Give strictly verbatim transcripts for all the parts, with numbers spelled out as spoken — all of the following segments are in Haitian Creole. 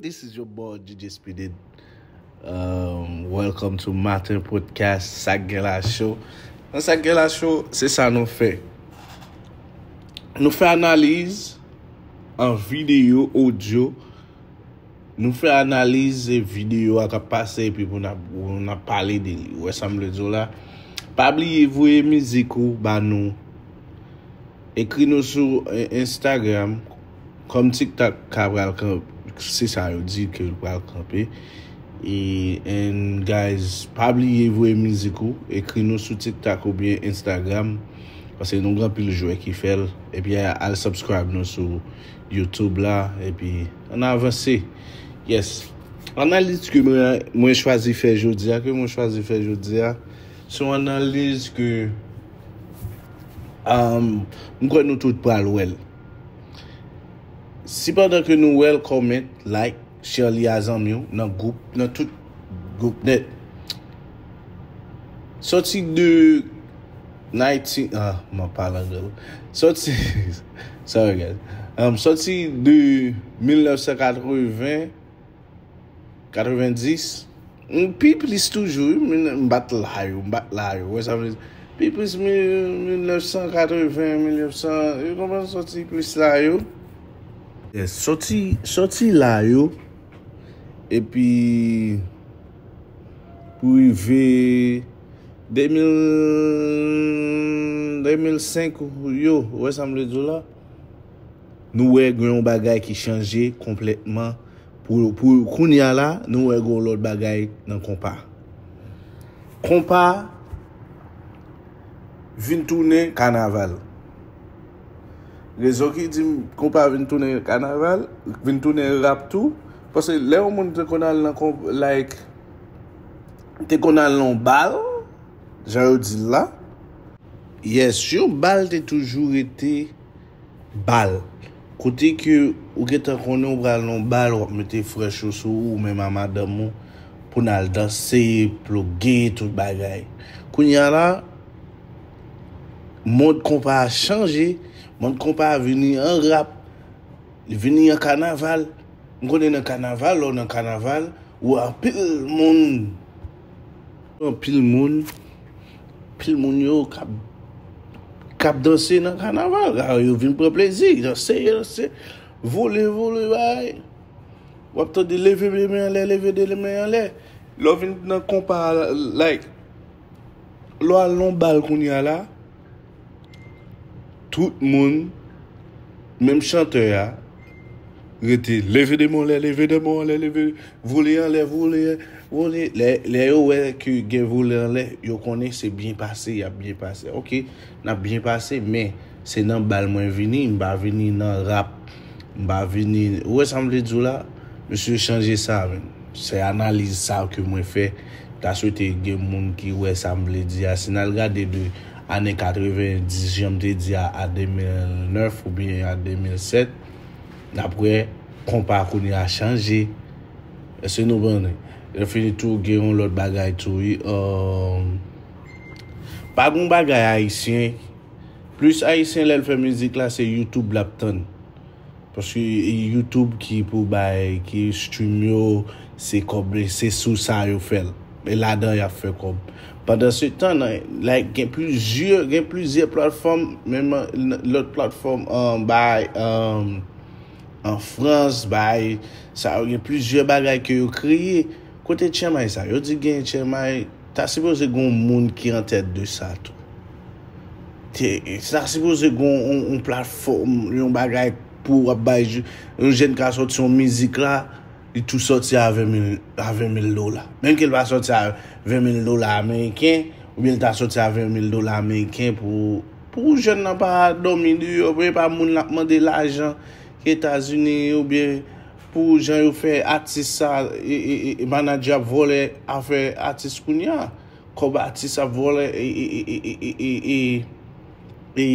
This is your boy D J Speeded. Um, welcome to Maten Podcast, Sa k gen la show. Nan Sa k gen la show, se sa nou fè. Nou fè analiz an videyo, odyo. Nou fè analiz e videyo a k ap pase epi pou n ap, pou n ap pale de li. Ou wè sa m vle di w la? Pa bliye voye mizik ou ba nou. Ekri nou sou, eh, Instagram. Kòm TikTok ka pral kanpe, se sa yo di ke l pral kanpe. E, and guys, pa bliye voye mizik ou. Ekri nou sou TikTok oubyen Instagram. Paske nou gen anpil jwè ki fè l. Epi al subscribe nou sou YouTube la. Epi ann avanse. Yes. Analiz ke mwen, mwen chwazi fè jodi a, ke mwen chwazi fè jodi a, se yon analiz ke, um, m kwè nou tout pral wè l. Sipandan ke nou wè l, comment, like, share li a zanmi w nan gwoup, nan tout gwoup nèt. Soti de nineteen, ah, m ap pale anglè wi. Soti, sorry guys. Um, soti de mil nèf san katreven, katrevendis, m pi plis toujou, wi, m, m bat la yo, m bat la yo, wè sa vle di. Pi plis mil, mil nèf san katreven, mil nèf san, ou konprann, soti plis la yo. Yes, soti, soti la yo, epi pou rive de mil, de mil senk yo, wè sa m vle di w la? Nou wè gen yon bagay ki chanje konplètman. Pou, pou kounye a la, nou wè gen yon lòt bagay nan konpa. Konpa vin tounen kanaval. Rezon ki di m konpa vin tounen kanaval, vin tounen rap tou, paske lè yon moun te konn al nan konp-, like, te konn al nan yon bal, jan yo di l la, yes, yon bal te toujou rete bal. Kote ke ou gentan konnen ou pral nan bal, w ap mete frèch ou sou ou, ou menm a madanm ou, pou n al danse, ploge, tout bagay. Kounye a la, mond konpa a chanje, mond konpa a vini an rap, li vini an kanaval. M konnen nan kanaval, lè w nan kanaval, ou wè anpil moun, anpil moun, anpil moun yo k ap, k ap danse nan kanaval. Yo vin pran plezi, danse, danse, vole, vole, bay. W ap tande leve de men anlè, leve de men anlè. Lè w vin nan konpa, like, lè w al nan bal kounye a la, tout moun, menm chantè a, rete leve de men anlè, leve de men anlè, leve, vole anlè, vole, vole. Lè, lè yo wè ke gen vole anlè, yo konnen se byen pase, y ap byen pase. Ok, n ap byen pase, men se nan bal mwen vini, m pa vini nan rap, m pa vini, ou wè sa m vle di w la? Mesye chanje sa, men. Se analiz sa ke mwen fè. M ta swete gen moun ki wè sa m vle di a. Si n al gade de ane katrevendis, jan m te di a, a de mil nèf oubyen a de mil sèt, n ap wè konpa kounye a chanje. Èske nou konnen? Lè fini tou, gen yon lòt bagay tou, wi. Um, pa gen yon bagay ayisyen. Plis ayisyen, lè l fè mizik la, se YouTube l ap tann. Paske e YouTube ki pou bay, ki stream yo, se kòb, se sou sa yo fè l. E ladan y ap fè kòb. Pandansetan, nan, like, gen plizyè, gen plizyè platfòm, menm an, lòt platfòm, an, bay, an, an Frans, bay, sa yo, gen plizyè bagay ke yo kreye. Kote T M I sa? Yo di gen T M I, ta sipoze gen yon moun ki an tèt de sa tou. Te, sa sipoze gen yon, yon platfòm, yon bagay pou w ap bay jou-, yon jèn ka sòti yon mizik la, li tou sòti a ven mil, a ven mil dola. Menm ke l pa sòti a ven mil dola ameriken, oubyen l ta sòti a ven mil dola ameriken pou, pou jèn nan pa dòmi deyò, pou e pa moun l ap mande lajan ki Etazini, oubyen pou jan yo fè atis sa, e, e, e, e manadjè ap vòlè afè atis kounye a. Kòb atis ap vòlè, e, e, e, e, e, e, e, e,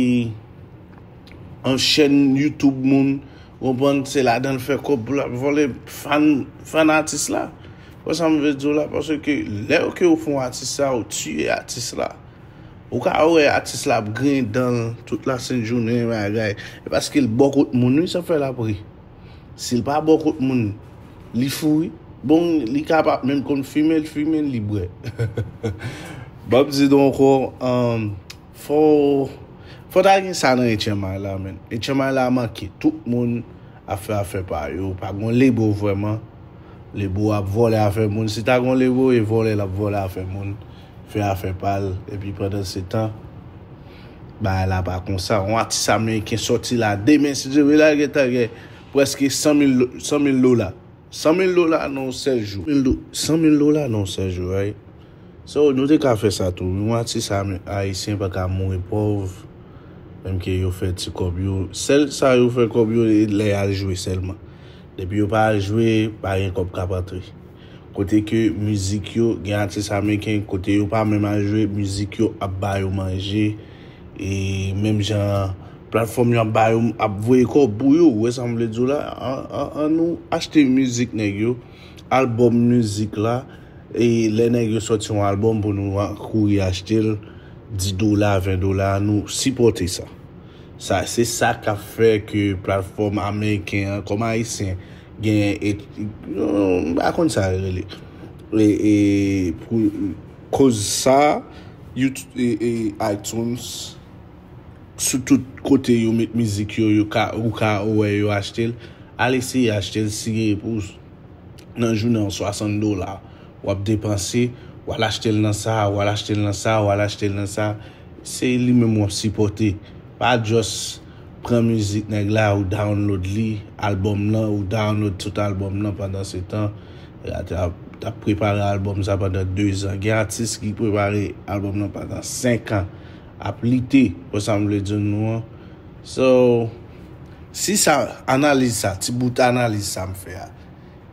an chèn YouTube moun, ou konprann, se ladan l fè kòb pou l ap vòlè fan, fan atis la. Wè sa m vle di w la, paske lè ke w fè yon atis sa, ou tiye atis la. Ou ka wè atis la ap griyen dan l tout lasent jounen, bagay. E paske l bò kot moun, wi, sa fè l ap ri. Si l pa bò kot moun, Li fou wi. Bon, li ka pa menm konn fimen, l fimen, li bwè. Ban m di nou ankò, um, fò, fò ta gen sa nan H M I la, men. H M I la manke. Tout moun ap fè afè pa yo. Pa gon lebo vrèman. Lebo ap vòlè afè moun. Si ta gon lebo, e vòlè l ap vòlè afè moun. Fè afè pa l. Epi pandan se tan, bagay la pa konsa. Yon atis ameriken sòti la demen, si Dye vle, la gentan gen prèske san mil, san mil dola. San mil dola nan yon sèl jou. San mil do-, san mil dola nan yon sèl jou, right? So, nou te ka fè sa tou. Yon atis ame-, ayisyen pa ka mouri pòv, menm ke yo fè ti kòb yo. Sèl sa yo fè kòb yo, e lè y al jwe sèlman. Depi yo pa al jwe, pa gen kòb k ap antre. Kote ke mizik yo, gen atis ameriken, kote yo pa menm al jwe, mizik yo ap ba yo manje. E menm jan platfòm yo ap ba yo, ap voye kòb pou yo, ou wè sa m vle di w la? An, an, an nou achte mizik nèg yo, albòm mizik la, e lè nèg yo sòti yon albòm pou nou a-, kouri achte l, dis dola, ven dola, nou sipòte sa. Sa, se sa k ap fè ke platfòm ameriken an, kòm ayisyen, gen, e, m pa konn sa yo rele. E, e, pou, koz sa, YouTube, e, e, iTunes, sou tout kote yo met mizik yo, yo ka, ou ka wè yo achte l. Al eseye achte l, si gen pou nan jounen an swasant dola w ap depanse, w al achte l nan sa, w al achte l nan sa, w al achte l nan sa. Se li menm w ap sipòte. Pa just pran mizik nèg la, ou download li, albòm nan, ou download tout albòm nan pandan se tan. T ap, t ap prepare albòm sa pandan de zan. Gen atis ki prepare albòm nan pandan senk an, ap lite, pou sa m vle di nou an. So, si sa, analiz sa, ti bout analiz sa m fè a,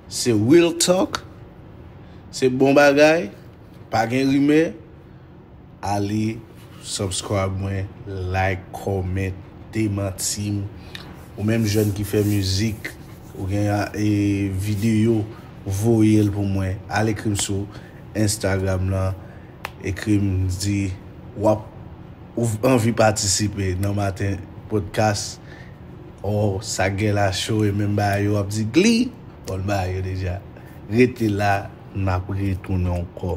se real talk, se bon bagay, pa gen rimè, ale, subscribe mwen, like, comment, demanti m. Ou menm jèn ki fè mizik, ou gen, e, videyo, voye l pou mwen. Al ekri m sou Instagram lan, ekri m, di w ap, ou anvi patisipe nan Maten Podcast. O, sa gen la cho e menm bagay yo ap di gli, bon bagay yo deja. Rete la, n ap retounen ankò.